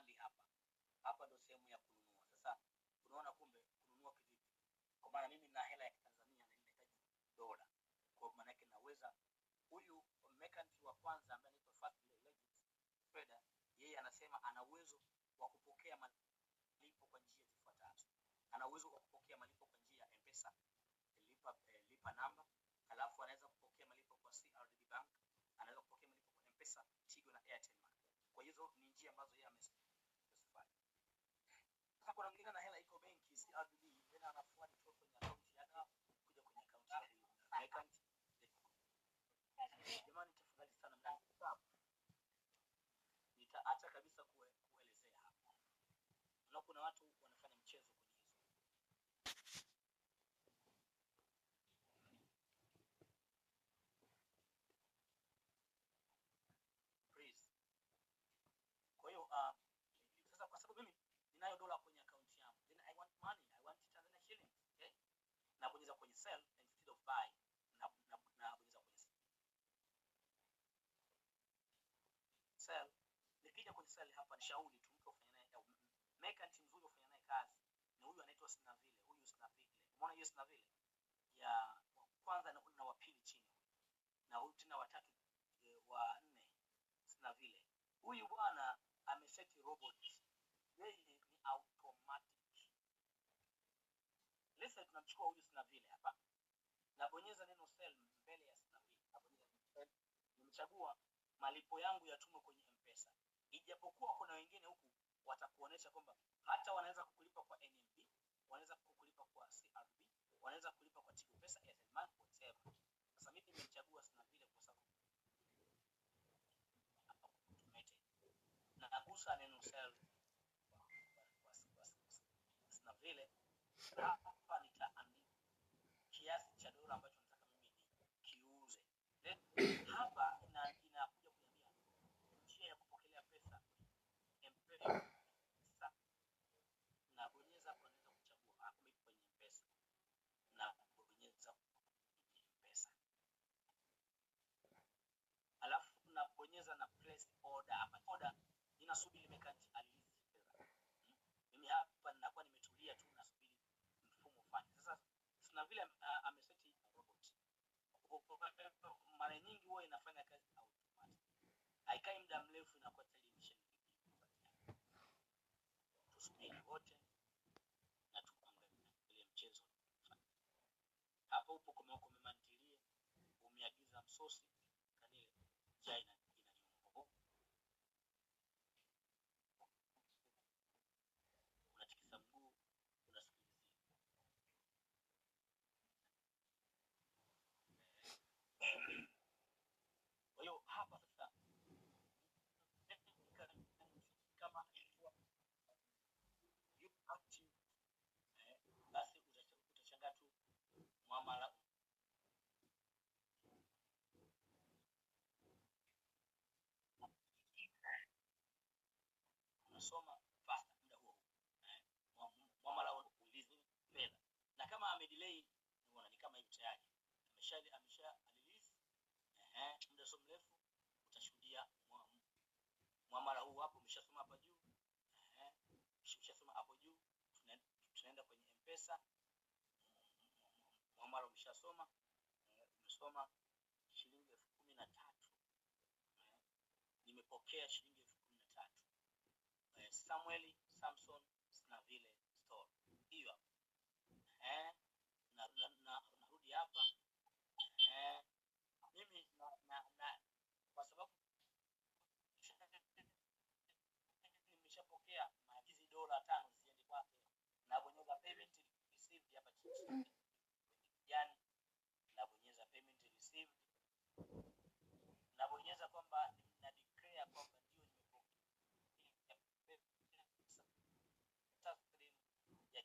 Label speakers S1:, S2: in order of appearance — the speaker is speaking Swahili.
S1: Only hapa. Hapa ndo sehemu ya kununua. Sasa unaona kumbe kununua kivipi? Kwa maana mimi nina hela ya Kitanzania na ninahitaji dola. Kwa maana yake naweza, huyu merchant wa kwanza ambaye anaitwa Fast Legit Trader, yeye anasema ana uwezo wa kupokea malipo kwa njia zifuatazo. Ana uwezo wa kupokea malipo kwa njia ya M-Pesa, lipa namba, halafu anaweza kupokea malipo kwa CRDB Bank, anaweza kupokea malipo kwa M-Pesa, Tigo na Airtel Money. Kwa hizo ni njia ambazo yeye amespecify. Sasa kuna mwingine na hela iko benki CRDB, tena anaforward kutoka kwenye akaunti yake kuja kwenye akaunti ya huyu merchant. Jamani, tafadhali sana mnanisabu, nitaacha kabisa kuelezea hapa. Na kuna watu wanafanya mchezo kwenye hizo. Please. Kwa hiyo sasa kwa sababu mimi ninayo dola kwenye akaunti yangu, then I want money, I want Tanzania shillings, okay? Nabonyeza kwenye sell instead of buy, na nabonyeza kwenye sell. Nikija kwenye sell hapa, nishauri tu mtu afanye naye au merchant mzuri ufanye naye kazi ni huyu anaitwa Snavile. Huyu Snavile, umeona hiyo Snavile ya kwanza na wa pili chini, na huyu tena watatu, wa nne Snavile. Huyu bwana ameseti robot, yeye ni automatic. Let's say tunamchukua huyu Snavile hapa, nabonyeza neno sell mbele ya Snavile, nabonyeza neno sell, nimechagua malipo yangu yatumwe kwenye M-Pesa. Ijapokuwa kuna wengine huku watakuonesha kwamba hata wanaweza kukulipa kwa NMB, wanaweza kukulipa kwa CRB, wanaweza kulipa kwa Tigo Pesa, Airtel Money, whatever. Sasa mimi nimechagua Snavile kwa sababu automated. Nagusa neno sell kwa Snavile. Hapa nitaandika kiasi cha dola ambacho nataka mimi ni kiuze. Then hapa inakuja kuniambia njia ya kupokelea pesa M-Pesa. Nabonyeza hapo, naweza kuchagua hapo kwenye M-Pesa. Nabonyeza kwenye M-Pesa. Alafu nabonyeza na place order hapa. Order ninasubiri merchant alilize fedha. Mimi hapa ninakuwa nimetulia tu nasubiri mfumo ufanye. Sasa sina vile ameseti robot. Mara nyingi huwa inafanya kazi automatic. Haikai muda mrefu inakuwa tayari imeshalipia. Tusubiri wote na tuangalie mchezo. Hapa upo kwa umemantilie, umeagiza msosi kanile, njaa inaniuma. Unatikisa mguu, unasikilizia. Kwa hiyo hapa sasa kama ilikuwa active, basi utashangaa tu muamala unasoma faster muda huo. Muamala ulizi fedha, na kama amedelay, unaona ni kama hivi tayari amesha release. Muda sio mrefu utashuhudia muamala huu hapo. Umeshasoma hapa juu, umeshasoma hapo juu. Tunaenda kwenye M-Pesa, muamala umeshasoma, umesoma shilingi 13,000. Nimepokea shilingi 13,000. Samuel Samson Snavile Store, hiyo hapo. Narudi hapa. Mimi na kwa sababu nimeshapokea hizi dola 5 ziende kwake, nabonyeza payment received hapa chini kijani, nabonyeza payment received, nabonyeza kwamba na declare kwamba ndio nimepokea pesa taslim ya